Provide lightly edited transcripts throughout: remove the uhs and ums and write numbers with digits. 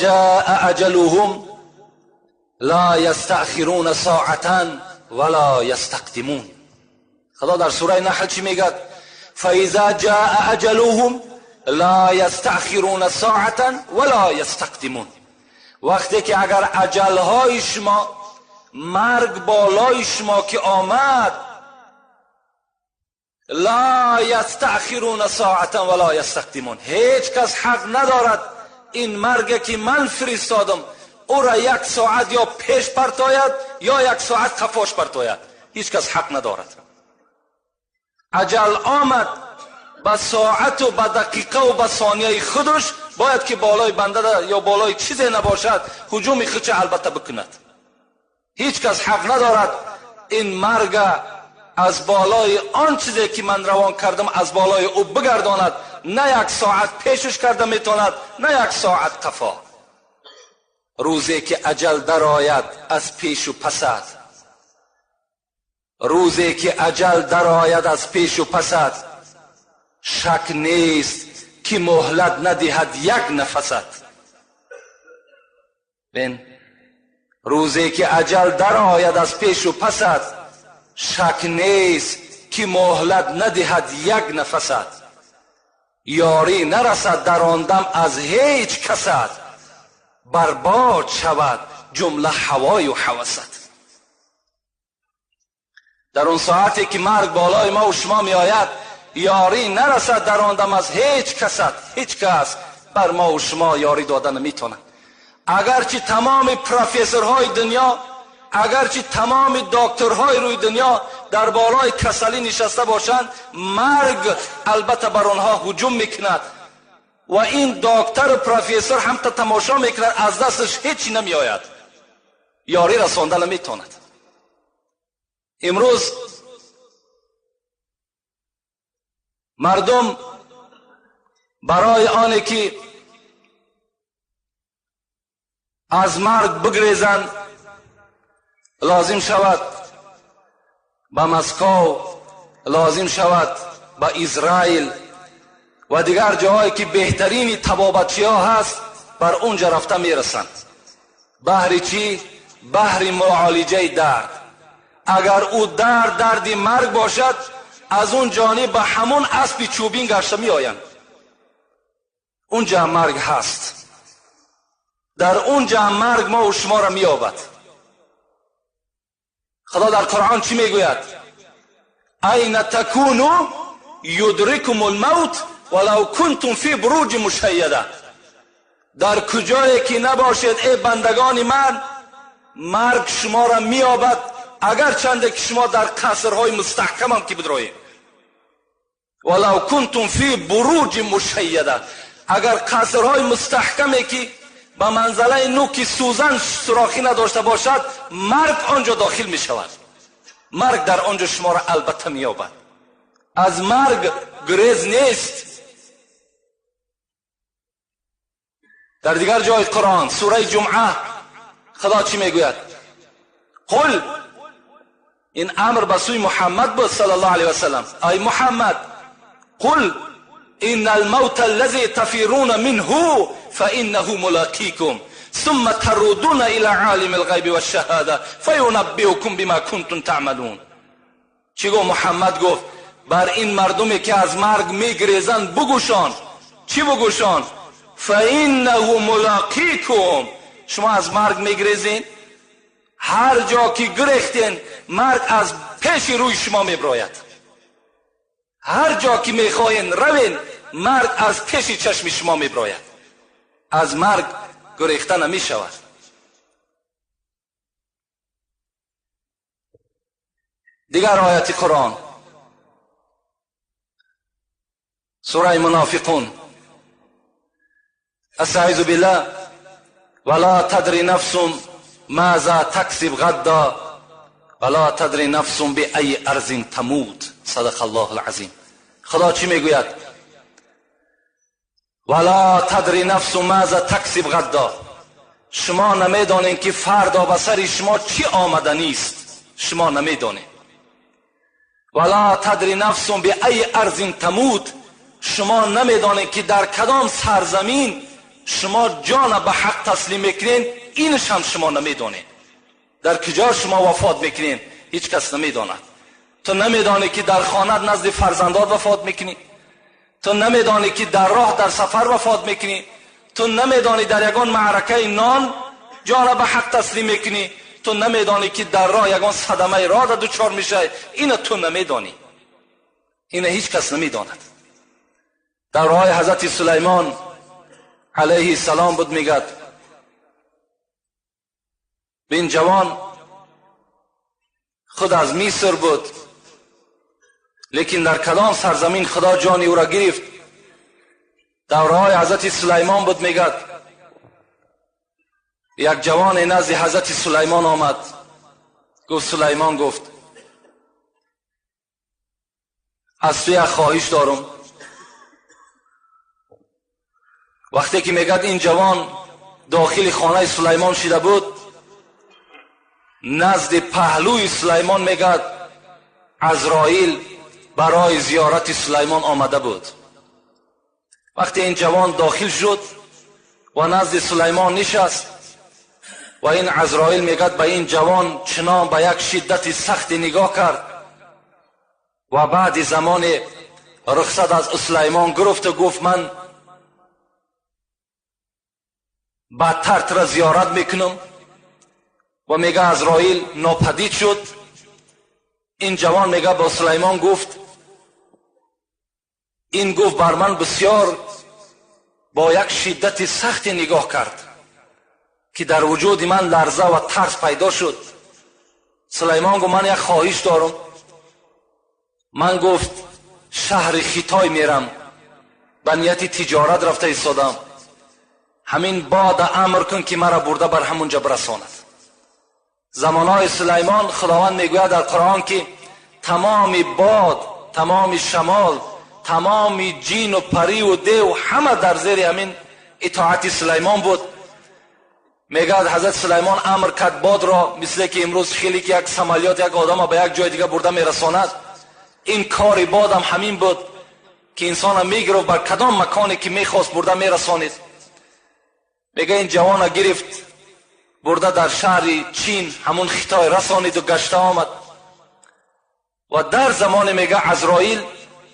جاء اجلهم لا یستأخرون ساعة ولا یستقدمون. خدا در سوره نحل چی میگه؟ فاذا جاء اجلهم لا یستأخرون ساعة ولا یستقدمون. وقتی که اگر اجلهای شما، مرگ بالای شما که آمد، لا یستأخرون ساعة ولا یستقدمون، هیچ کس حق ندارد این مرگ که من فرستادم او را یک ساعت یا پیش پرتاید یا یک ساعت قفاش پرتاید. هیچ کس حق ندارد. اجل آمد به ساعت و به دقیقه و به ثانیه خودش باید که بالای بنده یا بالای چیزی نباشد هجوم خودش البته بکند. هیچ کس حق ندارد این مرگ از بالای آن چیزی که من روان کردم از بالای او بگرداند. نه یک ساعت پیشش کرده میتواند، نه یک ساعت قفا. روزی که اجل درآید از پیش و پسد، روزی که اجل درآید از پیش و پسد، شک نیست که مهلت ندهد یک نفست. بین روزی که اجل درآید از پیش و پسد، شک نیست که مهلت ندهد یک نفست. یاری نرسد در آن دم از هیچ کست، برباد شود جمله هوای و هوست. در اون ساعتی که مرگ بالای ما و شما می آید، یاری نرسد در آن دم از هیچ کست. هیچ کس بر ما و شما یاری دادن نمیتواند. اگرچه تمام پروفسورهای دنیا، اگرچه تمام دکترهای روی دنیا در بالای کسلی نشسته باشند، مرگ البته بر آنها هجوم میکند و این دکتر و پروفسور هم تا تماشا میکند، از دستش هیچی نمیآید، یاری رسانده نمیتواند. امروز مردم برای آنی که از مرگ بگریزند لازم شود به مسکو، لازم شود به اسرائیل و دیگر جاهایی که بهترین طبابتچی ها هست، بر اونجا رفته میرسند. بهر چی؟ بهر معالجه درد. اگر او درد دردی مرگ باشد، از اون جانب به همون اسب چوبین گشته می آیند. اونجا مرگ هست، در اونجا مرگ ما و شما را می یابد. خدا در قرآن چی میگوید؟ این تکونو یدرکم الموت ولو کنتم فی بروج مشیده. در کجایی که نباشید ای بندگان من، مرگ شما را مییابد، اگر چنده که شما در قصرهای مستحکم هم که بدروید. ولو کنتم فی بروج مشیده، اگر قصرهای مستحکمی که به منزله نوک سوزن سوراخی نداشته باشد، مرگ آنجا داخل می شود. مرگ در آنجا شما را البته می یابد. از مرگ گریز نیست. در دیگر جای قرآن سوره جمعه خدا چی میگوید؟ قل، این امر به سوی محمد بود صلی الله علیه و سلم، ای محمد قل ان الموت الذي تفرون منه فانه ملاقيكم ثم تردون الى عالم الغیب والشهاده فینبئکم بما کنتم تعملون. چی گفت محمد؟ گفت بر این مردمی که از مرگ میگریزند بگوشان. چی بگوشان؟ فانه ملاقیکم. شما از مرگ میگریزین، هر جا که گریختین مرگ از پیش روی شما میبراید. هر جا که میخواین روین مرگ از پیش چشم شما میبراید. از مرگ گریخته نمیشود. دیگر آیت قرآن سوره منافقون، استعیذ بالله ولا تدری نفس ماذا تکسب غدا ولا تدری نفس بأی ارض تموت. صدق الله العظیم. خدا چی میگوید؟ ولا تدری نفس ماذا تکسب غدا. شما نمیدانین که فردا به سر شما چی آمدنی است، شما نمیدانین. ولا تدری نفس بأی ارض تموت. شما نمیدانین که در کدام سرزمین شما جان به حق تسلیم میکنین، اینش هم شما نمیدانید. در کجا شما وفات میکنین هیچ کس نمیداند. تو نمیدانی که در خانه نزد فرزندات وفات میکنی، تو نمیدانی که در راه در سفر وفات میکنی، تو نمیدانی در یگان معرکه نان جان به حق تسلیم میکنی، تو نمیدانی که در راه یگان صدمه راه را دچار میشه. اینو تو نمیدانی، اینو هیچ کس نمیداند. در راه حضرت سلیمان علیه السلام بود، میگد این جوان خود از مصر بود، لیکن در کدام سرزمین خدا جان او را گرفت. در راه حضرت سلیمان بود، میگد یک جوان نزد حضرت سلیمان آمد. گفت سلیمان، گفت از تو یک خواهش دارم. وقتی که میگد این جوان داخل خانه سلیمان شده بود، نزد پهلوی سلیمان میگد عزرائیل برای زیارت سلیمان آمده بود. وقتی این جوان داخل شد و نزد سلیمان نشست و این عزرائیل میگد به این جوان چنان به یک شدت سخت نگاه کرد و بعد زمان رخصت از سلیمان گرفت و گفت من بدتر تو را زیارت میکنم. و میگه عزرائیل ناپدید شد. این جوان میگه با سلیمان گفت، این گفت بر من بسیار با یک شدت سخت نگاه کرد که در وجود من لرزه و ترس پیدا شد. سلیمان گفت من یک خواهش دارم. من گفت شهر خیتای میرم، به نیت تجارت رفته ایستادم، همین باد امر کن که مرا برده بر همونجا برساند. زمانهای سلیمان خداوند میگوید در قرآن که تمام باد، تمام شمال، تمام جین و پری و دیو همه در زیر همین اطاعت سلیمان بود. میگه حضرت سلیمان امر کرد باد را، مثل که امروز خیلی که یک سمالیات یک آدم به یک جای دیگه برده میرساند، این کار باد هم همین بود که انسان میگرفت بر کدام مکانی که میخواست برده میرسانید. میگه این جوان گرفت برده در شهر چین همون خطای رسانید و گشته آمد. و در زمان میگه عزرائیل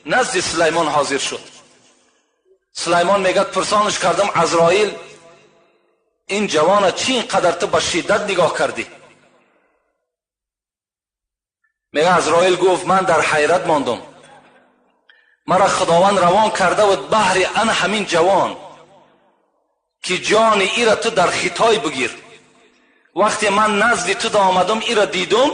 نزد سلیمان حاضر شد. سلیمان میگه پرسانش کردم عزرائیل این جوان چی اینقدر تو با شدت نگاه کردی؟ میگه عزرائیل گفت من در حیرت ماندم، مرا خداوند روان کرده بود بهر ان همین جوان که جان ای را تو در خطای بگیر. وقتی من نزد تو آمدم ای را دیدم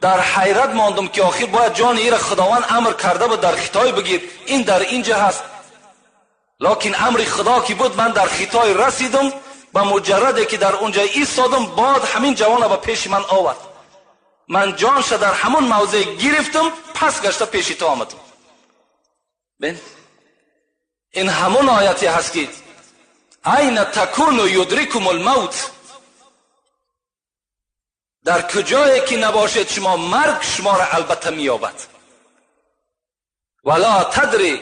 در حیرت ماندم که آخر باید جان ای را خداوند امر کرده بود در خطای بگیر، این در اینجا هست، لکن امر خدا که بود من در خطای رسیدم. به مجرده که در اونجا ایستادم باد همین جوان را به پیش من آورد، من جانش در همون موضع گرفتم، پس گشته پیش تو آمدم. بین این همون آیتی هست که این تکون یدرکم الموت، در کجایی که نباشید شما مرگ شما را البته مییابد. ولا تدری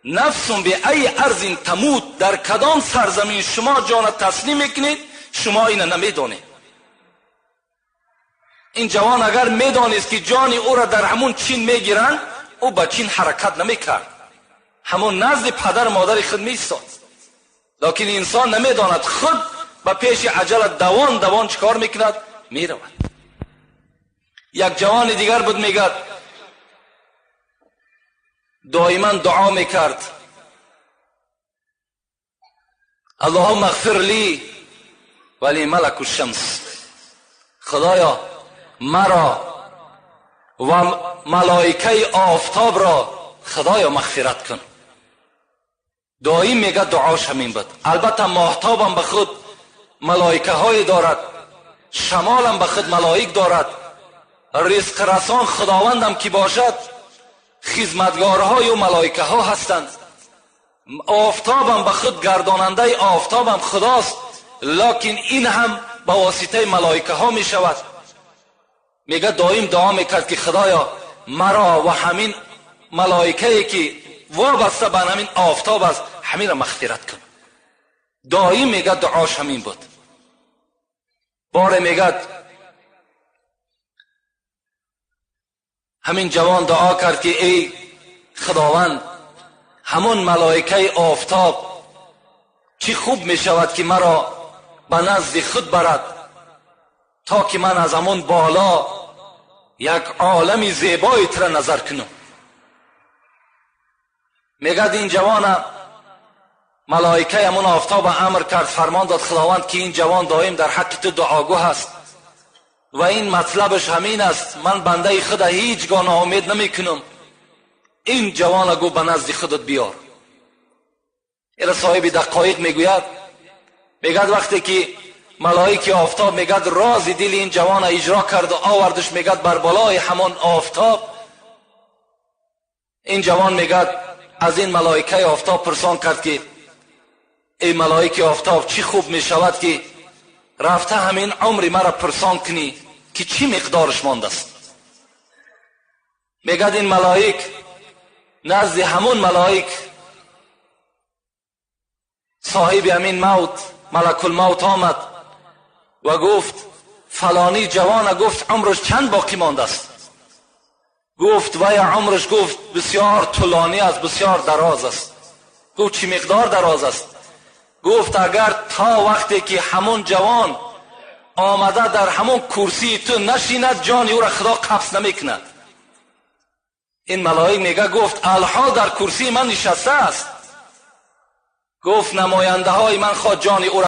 نفس به ای ارض تموت، در کدام سرزمین شما جان تسلیم میکنید شما اینو نمیدانید. این جوان اگر میدانست که جان او را در همون چین میگیرند، او به چین حرکت نمیکرد، همون نزد پدر مادر خود میایستاد. لکن انسان نمیداند، خود به پیش عجله دوان دوان چیکار میکند؟ میرود. یک جوان دیگر بود میگد دائما دعا میکرد اللهم اغفر لی ولی ملک الشمس، خدایا مرا و ملائکه آفتاب را خدایا مغفرت کن. دائم میگه دعاش همین بود. البته ماهتابم به خود ملائکه های دارد، شمالم به خود ملائک دارد، رزق رسان خداوندم که باشد خدمتگارهای و ملائکه ها هستند، آفتابم به خود گرداننده آفتابم خداست، لکن این هم به واسطه ملائکه ها می شود. میگه دائم دعا میکرد که خدایا مرا و همین ملائکه که وابسته به همین آفتاب است همین را مغفرت کن. Доим мегӯяд дуош ҳамин буд. Боре мегӯяд ҳамин ҷавон дуо кард ки эй Худованд, ҳамон малоикаи офтоб чӣ хуб мешавад ки маро ба назди худ барад, то ки ман аз ҳамон боло як олами зебои тура назар кунам. Мегӯяд ин ҷавона малоикаи ҳамон офтоб амр кард, фармон дод Худованд ки ин ҷавон доим дар ҳаққи ту дуогӯ ҳаст ва ин матлабаш ҳамин аст, ман бандаи худа ҳеҷ гоҳ ноумед намекунам, ин ҷавона гӯ ба назди худат биёр. Ира соҳиби дақоиқ мегӯяд, мегӯяд вақте ки малоики офтоб мегӯяд рози дили ин ҷавона иҷро кард ва овардаш, мегӯяд бар болои ҳамон офтоб, ин ҷавон мегӯяд аз ин малоикаи офтоб пурсон кард ки эй малоики офтоб, чӣ хуб мешавад ки рафта ҳамин умри маро пурсон кунӣ ки чӣ миқдораш мондааст. Мегӯяд ин малоик назди ҳамон малоик соҳиби ҳамин мавт, малакулмавт омад ва гуфт фалонӣ ҷавона, гуфт умраш чанд боқӣ мондааст? Гуфт вай умраш, гуфт бисёр тӯлонӣ аст, бисёр дароз аст. Гуфт чӣ миқдор дароз аст? Гуфт агар то вақте ки ҳамон ҷавон омада дар ҳамон курсии ту нашинад, ҷони ӯро Худо қабз намекунад. Ин малоик мега гуфт алҳол дар курсии ман нишаста аст. Гуфт намояндаҳои ман хоҳ ҷони ӯро